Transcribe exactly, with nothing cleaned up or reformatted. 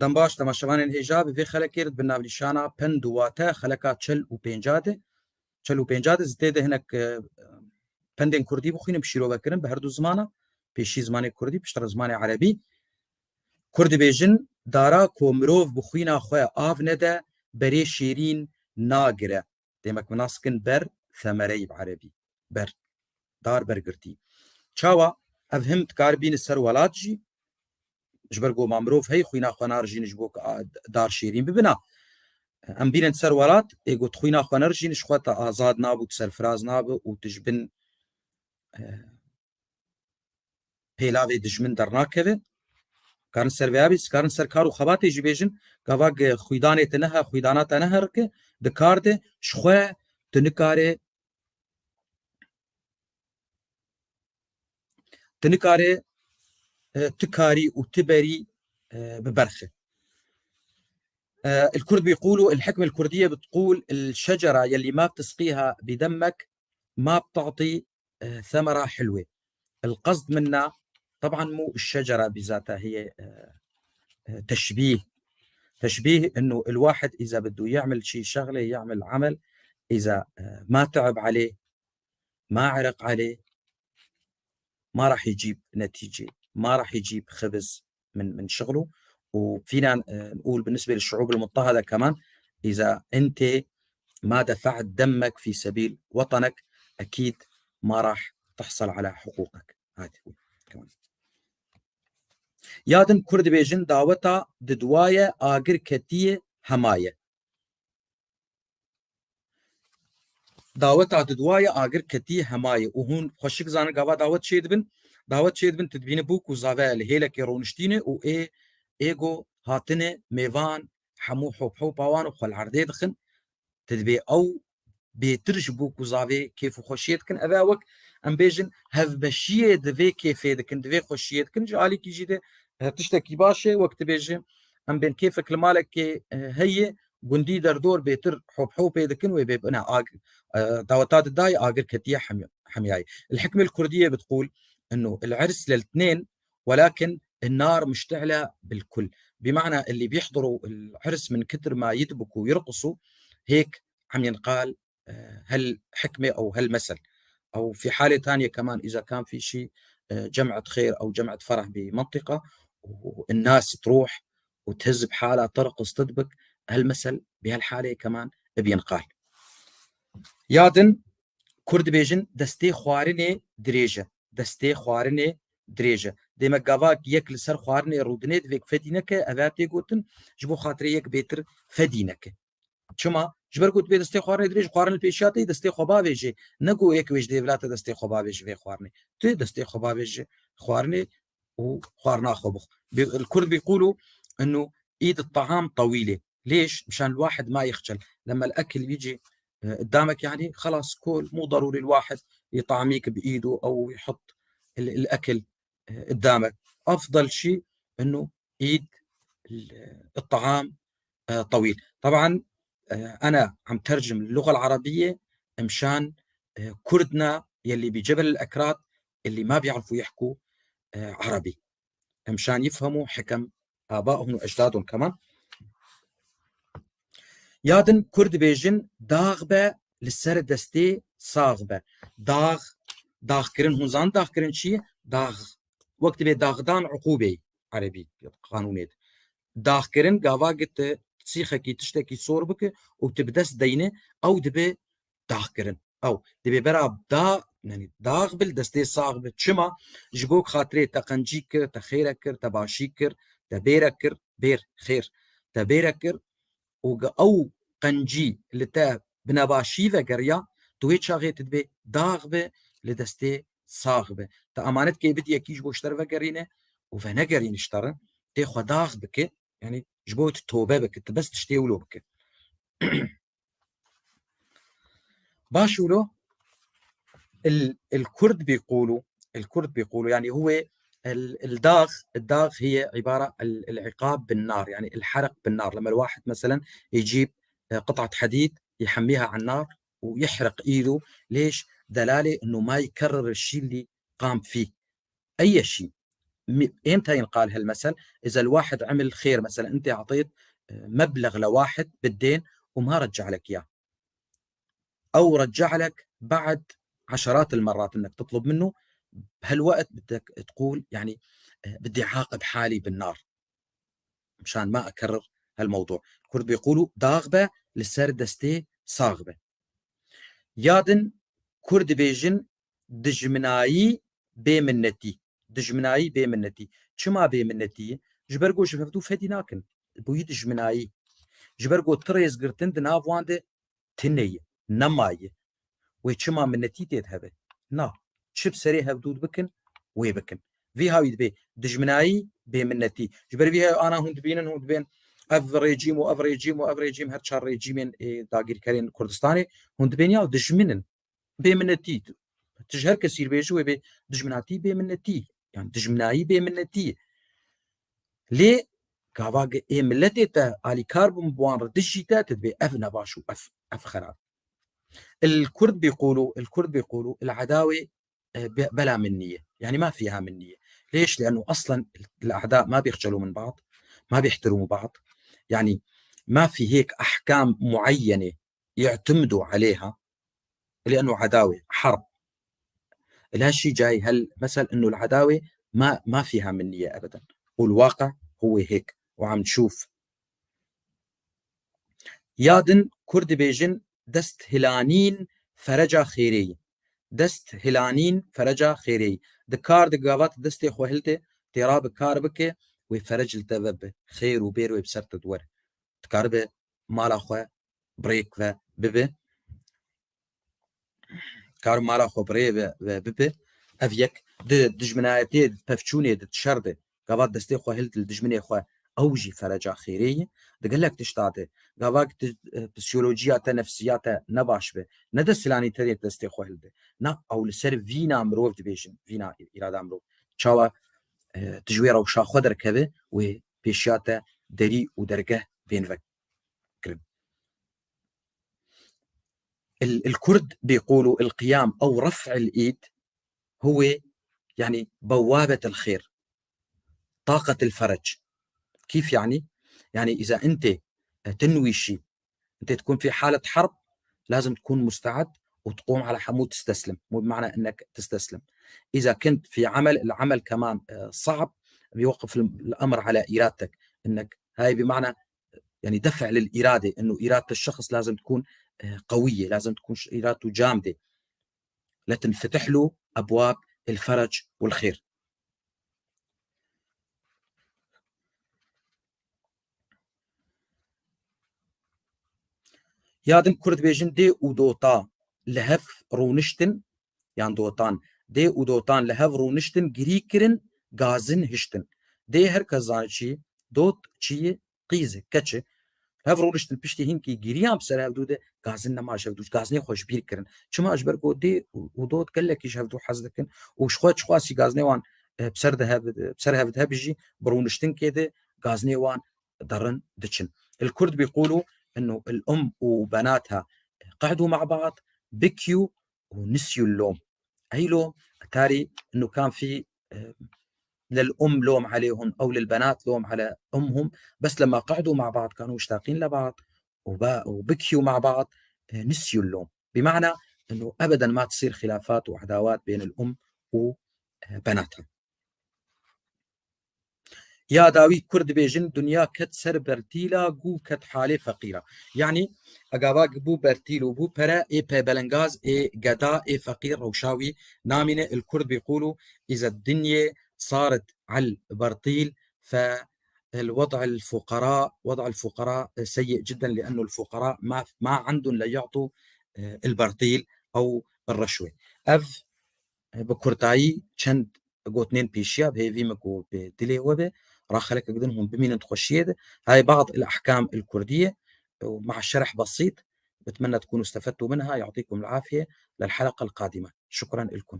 Dem baş, temaşevanên hêja, bi vê xelekê re di bin navnîşana pend û wate xeleka çel û pênca de, çel û pênca de, ez ê tê de hinek, e, pendên kurdî bixwînim, bi şîrove kirin bi her du zimana, pêşî zimanê kurdî, piştre zimanê erebî. Kurd dibêjin, dara ku mirov bi xwîna xwe av nede, berê şêrîn nagire. Demek min nas dikin ber, semereyî bi erebî. Ber. Dar, bergirtî. Çawa? Ev him dikare bîne ser welat jî. Ji ber ku ma mirov hey xwîna xwe narijîne ji bo ku a, dar şêrîn bibina. Em bînin ser welat, ê ku tu xwîna xwe nerijîne, ji xwe te azad nabe û tu serfiraz nabe û tu ji bin, e, pêlavê dijmin dernakeve. Karin ser vêya bî, karin ser kar û xebatê jî bêjin, gava ku xwîdanê te nehe, xwîdana te neherike, di kar de ji xwe tu nikare, tu nikare, e, tu karî û tu berî, e, bi berxe. E, الكرد بيقولوا، الحكمة الكردية بتقول: الشجرة يلي ما بتسقيها بدمك ما بتعطي، e, ثمرة حلوة. القصد منا طبعًا مو الشجرة بذاتها، هي، e, e, تشبيه. تشبيه إنه الواحد إذا بده يعمل شي شغلة، يعمل عمل، إذا، e، ما تعب عليه، ما عرق عليه، ما راح يجيب نتيجة، ما راح يجيب خبز من، من شغله. وفينا، آه، نقول بالنسبة للشعوب المضطهدة كمان، إذا أنت ما دفعت دمك في سبيل وطنك، أكيد ما راح تحصل على حقوقك. هذا هو كمان. Ya din Kurd dibêjin, daweta diduwaye agir ketiye hemaye. Daweta diduwaye agir ketiye hemaye û hûn xweşik zanin gava dawet çêdibin. Dawet çêdibin, tu dibîne bûk û zave li hêlekê roniştîne û ê, ê go hatine mêvan, hemû hop hopa wan û xwe li erdê dixin. Tu dibê ew bêtir ji bûk û zavê kêf û xweşiyê dikin. Ev e wek em bêjin hevbeşiyê di vê kêfê dikin, di vê xweşiyê dikin. Ji alîkî jî de, e, tiştekî baş e, wek tu bêjî em bên kêfek li malekê, e, heye, gundî derdor bêtir hop hopê dikin, wê bê bine ag-, e, daweta didayê agir ketiye hemya-, hemyayê. الحكمة الكردية بتقول إنه العرس للتنين ولكن النار مشتعلة بالكل. بمعنى اللي بيحضروا العرس من كتر ما يدبكوا ويرقصوا، هيك عم ينقال، آه، هالحكمة أو هالمثل. أو في حالة تانية كمان، إذا كان في شي، آه، جمعة خير أو جمعة فرح بمنطقة، والناس تروح وتهز بحالها، ترقص، تدبك، هالمثل بهالحالة كمان بينقال. Ya din Kurd dibêjin, destê xwarinê dirêj e. Destê xwarinê dirêj e. Dêmek gava yek li ser xwarinê rûdinê divê ku fedî neke, ev e tê gotin, ji bo xatirê yek bêtir fedî neke. Çima? Ji ber ku tu bê destê xwarinê dirêj, xwarin li pêşiya te yê, destê xwe bavêjê. Ne ku yek wê ji dêvila te destê xwe bavêjê vê xwarinê. Tu destê xwe bavêjê xwarinê û xwarina xwe bixwe. Bi-, الكرد بيقولوا إنه إيد الطعام طويلة. ليش؟ مشان الواحد ما يخجل. لما الأكل يجي، آه، قدامك، يعني، خلاص، كل، مو ضروري الواحد يطعميك بإيده أو يحط ال-، الأكل، آه، قدامك. أفضل شي إنه إيد ال-، الطعام، آه، طويل. طبعًا، آه، أنا عم ترجم اللغة العربية مشان، آه، كردنا يلي بجبل الأكراد اللي ما بيعرفوا يحكوا، آه، عربي. مشان يفهموا حكم آبائهم وأجدادهم كمان. Ya din Kurd dibêjin, dax be li ser destê sax be. Dax, daxkirin, hûn zanin daxkirin çi ye? Dax. Wek dibê daxdan uqûbê erebî, qanûnê de. Daxkirin, gava gi tu sîxekî, tiştekî sor bike û tu bi dest deyne, ew dibe daxkirin. Ew dibe bera da, yani dax bil destê sax bi. Çima? Ji bo xatirê te qencî kir, te xêre kir, te başî kir, te bêre kir, bêr, xêr, te bêre kir û ge-, ew qencî li te bi nebaşî vegeriya, tu wê çaxê tu dibê dax bi li destê sax bi. Te emanet kê bidî yekî ji bo ji te re vegerîne û venegerîne ji te re, tê xwe dax bike, yani ji bo tu tobe bike, tu bes tiştê wilo bike. باش ولو ال-، الكرد بيقولوا، الكرد بيقولوا، يعني هو ال-، الداغ، الداغ هي عبارة ال-، العقاب بالنار، يعني الحرق بالنار. لما الواحد مثلًا يجيب، آه، قطعة حديد يحميها على النار ويحرق إيده، ليش؟ دلالة إنه ما يكرر الشي اللي قام فيه. أي شي. م-، إمتى ينقال هالمثل؟ إذا الواحد عمل خير، مثلًا أنت أعطيت، آه، مبلغ لواحد بالدين وما رجع لك إياه، أو رجع لك بعد عشرات المرات إنك تطلب منه، بهالوقت بدك تقول، يعني، آه، بدي عاقب حالي بالنار. مشان ما أكرر هالموضوع. الكرد بيقولوا: داغبة لسر دستي صاغبة. Ya din Kurd dibêjin: dijminayî bêminnetî. Dijminayî bêminnetî. Çima bêminnetî? Ji ber ku ji hevdû fedî nakin. Bûyî dijminayî. Ji ber ku ti rêzgirtin di nav wan de tune ye, nema ye. Wê çima minnetî tê de hebe? Na. Çi bi serê hevdû dibikin, wê bikin. Vî hawî dibê dijminayî, bêminnetî. Ji ber vî hawî ana hûn dibînin, hûn dibên ev rejîm û ev rejîm û ev rejîm, her çar rejîmên, ê, dagîrkerên Kurdistanê, hûn dibên ya dijmin in. Bêminnetî. Tu ji her kesî bêjî wê bê dijminatî bêminnetî. Yani dijminayî bêminnetî. Lê gava ge ê miletê te alîkar bûn bi wan re dijî te, tu dibê ev nebaş û ev, ev xerab. الكرد بيقولوا، الكرد بيقولوا العداوة، آه، ب-، بلا منية، يعني ما فيها منية. ليش؟ لأنه أصلًا الأعداء ما بيخجلوا من بعض، ما بيحترموا بعض، يعني ما في هيك أحكام معينة يعتمدوا عليها، لأنه عداوة، حرب. لهالشي جاي هالمثل إنه العداوة ما، ما فيها منية أبدًا، والواقع هو هيك، وعم نشوف. Ya din Kurd dibêjin: dest hilanîn fereca xêrê ye. Dest hilanîn fereca xêrê ye. Di kar di gava tu destê xwe hilde, tê ra bi kar bike, wê ferec li te ve bi. Xêr û bêr wê bi ser te di were. Dikaribe mala xwe bi rêk ve bibe. Kar mala xwe bi rê ve, ve bibe. Ev yek di dijminayetê, di pevçûnê, di şer de, gava destê xwe hildi li dijminê xwe, ew jî fereca xêrê ye. Di gelek tişta de, gava tu, e, psîkolojiya te, nefsiya te ne baş be, ne dest hilanî tenê destê xwe hildi. Na, ew li ser vîna mirov dibêjin, vîna îrada mirov. Çawa, e, tu ji wê rewşa xwe derkeve, wê pêşiya te derî û dergeh bên vekirin. ال-، الكرد بيقولوا القيام أو رفع الإيد هو، يعني، بوابة الخير، طاقة الفرج. كيف يعني؟ يعني إذا أنت تنوي شي، أنت تكون في حالة حرب، لازم تكون مستعد وتقوم على حمو تستسلم، مو بمعنى إنك تستسلم. إذا كنت في عمل، العمل كمان، آه، صعب، بيوقف الم-، الأمر على إرادتك، إنك، هاي بمعنى يعني دفع للإرادة، إنه إرادة الشخص لازم تكون، آه، قوية، لازم تكون ش-، إرادته جامدة لتنفتح له أبواب الفرج والخير. Ya din Kurd dibêjin: dê û dota li hev rûniştin, yan dotan, dê û dotan li hev rûniştin, girî kirin, gazin hiştin. Dê her kes zane çi, dot çi ye, qîz e, keç e. Hev rûniştin piştî hinkî giriyan bi ser hevdû de, gazin nema ji hevdû, gazinê xwe ji bîr kirin. Çima? Ji ber ku dê û, û dot gelekî ji hevdû hez dikin û ji xwe çiqasî gazinê wan, e, bi ser de hev, bi ser hev dihebi jî, bi rûniştinkê de gazinê wan derin diçin. الكرد بيقولوا إنه الأم وبناتها قعدوا مع بعض، بكيوا ونسيوا اللوم. أي لوم؟ أتاري إنه كان في، آه، للأم لوم عليهم أو للبنات لوم على أمهم، بس لما قعدوا مع بعض كانوا مشتاقين لبعض وب-، وبكيوا مع بعض، آه، نسيوا اللوم. بمعنى إنه أبدًا ما تصير خلافات وعداوات بين الأم وبناتها. Ya dawî Kurd dibêjin: dinya ket ser bertîla, gû ket halê feqîra. Yanî, egava bû bertîl û bû pere, ê pê belengaz, ê geda, ê feqîr rewşa wî namîne. الكرد بيقولوا إذا الدنيا صارت على البرطيل فالوضع الفقراء، وضع الفقراء سيء جدًا، لأنه الفقراء ما، ما عندهم ليعطوا، آه، البرطيل أو الرشوة. Ev bi kurtayî çend gotinên pêşiya bi hêvî min ku bi dilê we be, ra xelekek din hûn bimînin di xweşiyê de. هاي بعض الأحكام الكردية ومع شرح بسيط، بتمنى تكونوا استفدتوا منها، يعطيكم العافية، للحلقة القادمة، شكرًا لكم.